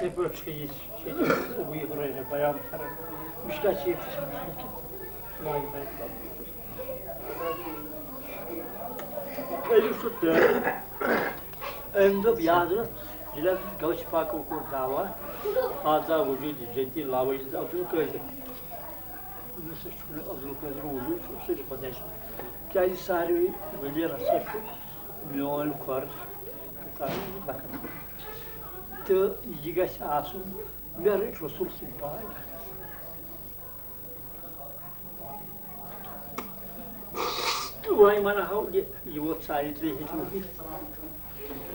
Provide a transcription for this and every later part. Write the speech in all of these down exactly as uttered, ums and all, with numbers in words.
یِتھَے پٲٹھۍ چھُ یہِ، چھُ یہِ ابو ہُریرہ بیان کران۔ مشکات شریٖفَس منٛز چھُ لیٚکھِتھ، لا الہ الا اللہ۔ أمِس چھُ تہٕ أمۍ دوٚپ، یا حضرت، ییٚلہِ حضرت غوث پاکو کوٚر دعویٰ، ہذا وجود جدی لا وجود عبدالقادر۔ مےٚ سا چھُنہٕ عبدالقادر وجود، چھُ صرف خۄداے سُنٛد۔ کیٛازِ ساروٕے ؤلِیَن ہسا چھُ میون قۄرض لَکَن۔ تہٕ یہِ گژھِ آسُن، مےٚ رٔٹۍ رسول سٕنٛدۍ پاے۔ تہٕ وۄنۍ وَنہو یہِ، یہِ ووت ساڑِ ترٛےٚ ہِتھ وُہِتھ۔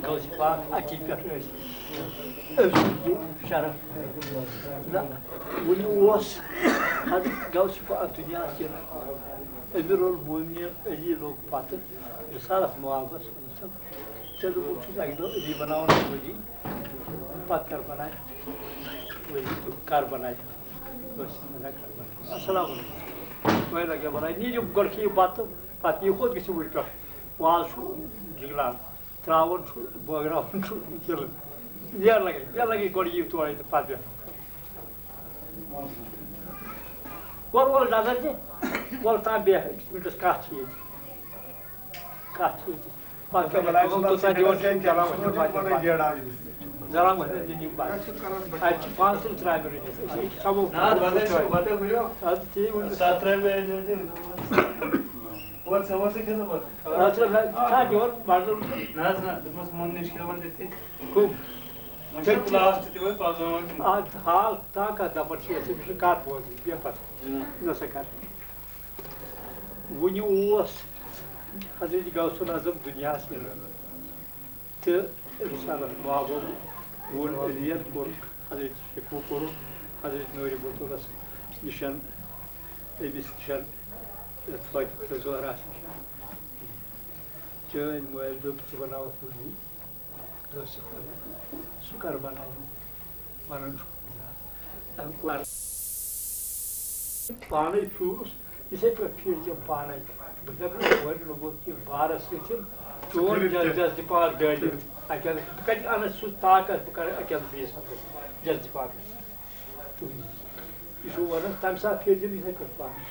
غوث پاک اَتی پٮ۪ٹھ ٲسۍ أمۍ سُنٛد یہِ شرف۔ نہ، وُنہِ اوس حضرت غوث پاک دُنیاہَس یہِ امیٖر المومنیٖن علی لوٚگ پَتہٕ رسالت مآبس منٛز۔ تیٚلہِ ووٚن چھُس اَکہِ دۄہ علی بَناوُن ولی، پَتہٕ کر بَناوِ ولی، کر بَناوِ۔ السلام علیکم۔ وۄنۍ لَگہِ بَناوِ، نیٖرِو گۄڈٕ کھیٚیِو بَتہٕ، پَتہٕ یِیِو کوٚت گٔژھِو وٕنۍ پٮ۪ٹھ۔ وازٕ چھُ جِگلان، ترٛاوُن چھُ، بٲگراوُن چھُ تِلہٕ۔ یَر لَگہِ، یَر لَگہِ گۄڈٕ یِیِو تورَے تہٕ پَتہٕ بیٚہہ۔ وَلہٕ، وَلہٕ نظر دِ، وَلہٕ تام بیٚہہ، أکِس مِنٹَس کَتھ چھِ ییٚتہِ۔ کَتھ چھِ ییٚتہِ۔ پَتہٕ کیٛاہ بَناوِ سُہ، توٚتام تَتھ یورٕ چھُنہٕ چَلان وۄنۍ، پَتہٕ زَرا وۄنۍ دیڑ آو ییٚمِس۔ زَرا وۄنۍ دیُن یِم بَتہٕ۔ اَتہِ چھِ پانٛژھ تٕرٛہ ترٛامہِ رٔنِتھ۔ أسۍ، أسۍ کھٮ۪مو۔ نہ حظ، بَتہٕ ٲسِو، بَتہٕ ؤنِو۔ اَدٕ تی ووٚن۔ سَتھ ترٛامہِ ٲسۍ رٔنِتھ۔ وۄنۍ ژےٚ ووٚن سُہ کھٮ۪ژٕ بَتہٕ؟ اَدٕ سا، ژھانٛڈ یورٕ بَڑٕ۔ نہ حظ، نہ، دوٚپمَس مۄنٛگنٕچ کھٮ۪وان تہِ تہِ۔ کٕم؟ وۄنۍ چھُ تٔمۍ چھِ last تہِ وۄنۍ پَنٛژاہ وَنٛگ۔ اَتھ حال طاقت دَپان چھِ یَتھ، أمِس چھِ کَتھ بوزٕنۍ، بیٚہہ پَتہٕ۔ نہ۔ نہ سا کَر۔ وُنہِ اوس حضرت غوث الاعظم دُنیاہَس یِوان تہٕ رسالت بابَن ووٚن، علیَن کوٚر، حضرت شیخو کوٚرُن، حضرت نوٗرِ بتولَس نِشَن، أمِس نِشَن، فاطمہ زہراہَس نِشَن۔ چٲنۍ مٲلۍ دوٚپ، ژٕ بَناوَکھ ولی۔ دوستی کرو۔ سُہ کر بناوو؟ ونان چھُ خدا۔ تَمہِ پتہٕ پانے پھیوٗرُس، یِتھَے پٲٹھۍ پھیٖر تِم پانے۔ بہٕ ہٮ۪کہٕ نہٕ کورِ لوگُن کہِ بارس سۭتۍ چون جذ-، جذبہٕ پاک ڈٲلِتھ۔ اَکہِ اَندٕ بہٕ کَتہِ اَنہٕ سُہ طاقت، بہٕ کَرٕ اَکہِ اَندٕ بیٚیِس اَندٕ جذبہٕ پاک۔ تُہٕنٛدِ۔ یہِ چھُ وَنان، تَمہِ ساتہٕ پھیٖر تِم یِتھَے پٲٹھۍ پانے۔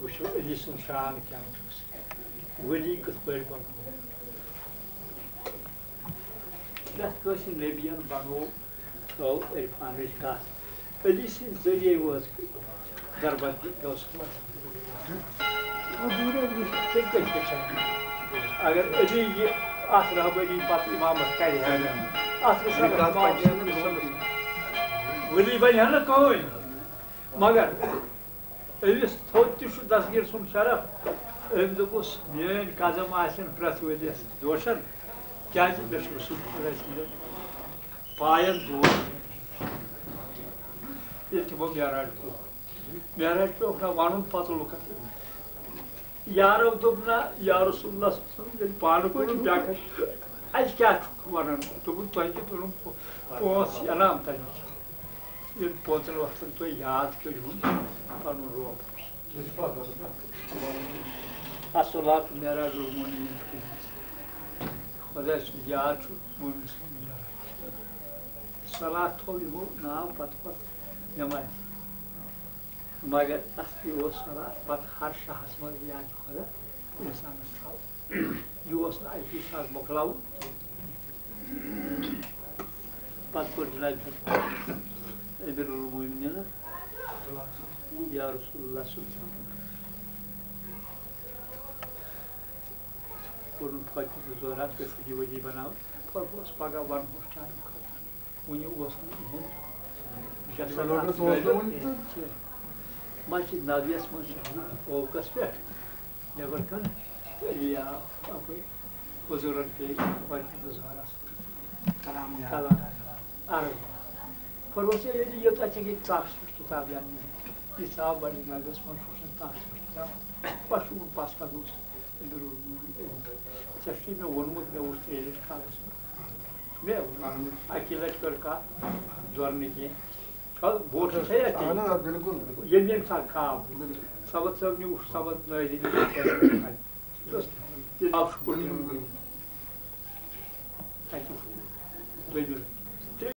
وٕچھو علی سُنٛد شان کیٛاہ اوس، ولی کِتھ پٲٹھۍ بنوو۔ پرٛٮ۪تھ کٲنٛسہِ نبیَن بنوو، تھٲو عرفانٕچ کَتھ۔ علی سٕنٛدِ ذٔریعے وٲژ دربدری غوث پاک۔ تیٚلہِ کَتہِ ہیٚچھان؟ اگر علی یہِ اَتھ رہبری پتہٕ اِمامت کَرِ ہا، اَتھ رسالت مآبس منٛز ولی بنہِ ہا نہٕ کٕہٕنۍ۔ مگر أمِس تھوٚد تہِ چھُ دستگیٖر سُنٛد شرف۔ أمۍ دوٚپُس، میٛٲنۍ قدم آسن پرٛٮ۪تھ ؤرۍیَس دوشن، کیٛازِ مےٚ چھُ رسول خۄداے سٕنٛدٮ۪ن پایَن دود۔ ییٚلہِ تِمو معراج کوٚر، معراج پیوٚکھ نہ وَنُن پَتہٕ لُکَن۔ یارو دوٚپ، نہ، یا رسول اللہ صلی اللہ علیہ وسلم، ییٚلہِ پانہٕ کوٚر چھُ بیٛاکھ۔ اَسہِ کیٛاہ چھُکھ وَنان؟ دوٚپُن، تۄہہِ کیٛاہ دوٚپُن، پو-، پانٛژھ انعام تَمِکۍ۔ ییٚلہِ پانٛژن وقتن تُہۍ یاد کٔرِہُن پنُن رۄب۔ الصلاۃ معراج المومنین۔ خۄداے سُنٛد یاد چھُ مومن سُنٛد یاد۔ صلاۃ تھوٚو یِمو ناو پتہٕ پتہٕ نٮ۪مازِ۔ مگر اصلی اوس صلاۃ پتہٕ ہر شاہس منٛز یاد خۄدا اِنسانس تھاوُن۔ یہِ اوس نہٕ اَکی ساتہٕ مۄکلاوُن کینٛہہ۔ پتہٕ کوٚر جناب امیر المومنین یا رسول اللہ صلی اللہ علیہ وسلم کوٚرُن فاطمہ زہرا پٮ۪ٹھ یہِ ولی بناوُن۔ فرموس، پگاہ ونہوس چانہِ خٲطرٕ۔ وُنہِ اوس نہٕ یِہُنٛد جسد یہِ لوٚگ اَتھ نہٕ سوزُن وُنہِ تہٕ۔ کینٛہہ۔ مسجد نبویَس منٛز چھِ یہِ اوکَس پٮ۪ٹھ نٮ۪بر کَن تہٕ علی آو اَپٲرۍ حضوٗرَن پیٚیہِ وَتہِ زٕ ژور آسہٕ کلام یاد۔ کلام عرض۔ فرموس، ییٚلہِ یوٗتاہ ژےٚ گٔے تَس پٮ۪ٹھ کِتاب یاد، یہِ ژاو بَڑِ نبویَس منٛز چھُ وٕچھُن تَس پٮ۪ٹھ کِتاب۔ پَتہٕ چھُ وُنہِ پَس پَتہٕ اوس أمیٖر المومنین۔ ژےٚ چھُے مےٚ ووٚنمُت، مےٚ وُچھ ترٛیٚیہِ لَٹہِ کالَس منٛز۔ مےٚ ووٚن، اَکی لَٹہِ کٔر کَتھ، زورٕ نہٕ کینٛہہ۔ چھا بوٹ چھا یَتھ اہن حظ، بِلکُل، بِلکُل۔ ییٚمہِ، ییٚمہِ ساتہٕ کھاو۔ بِلکُل۔ سبق صٲب نیوٗ، سبق نٲوۍ دِتۍ۔ بِلکُل، بِلکُل۔ تَتہِ دوٚیمہِ لَٹہِ۔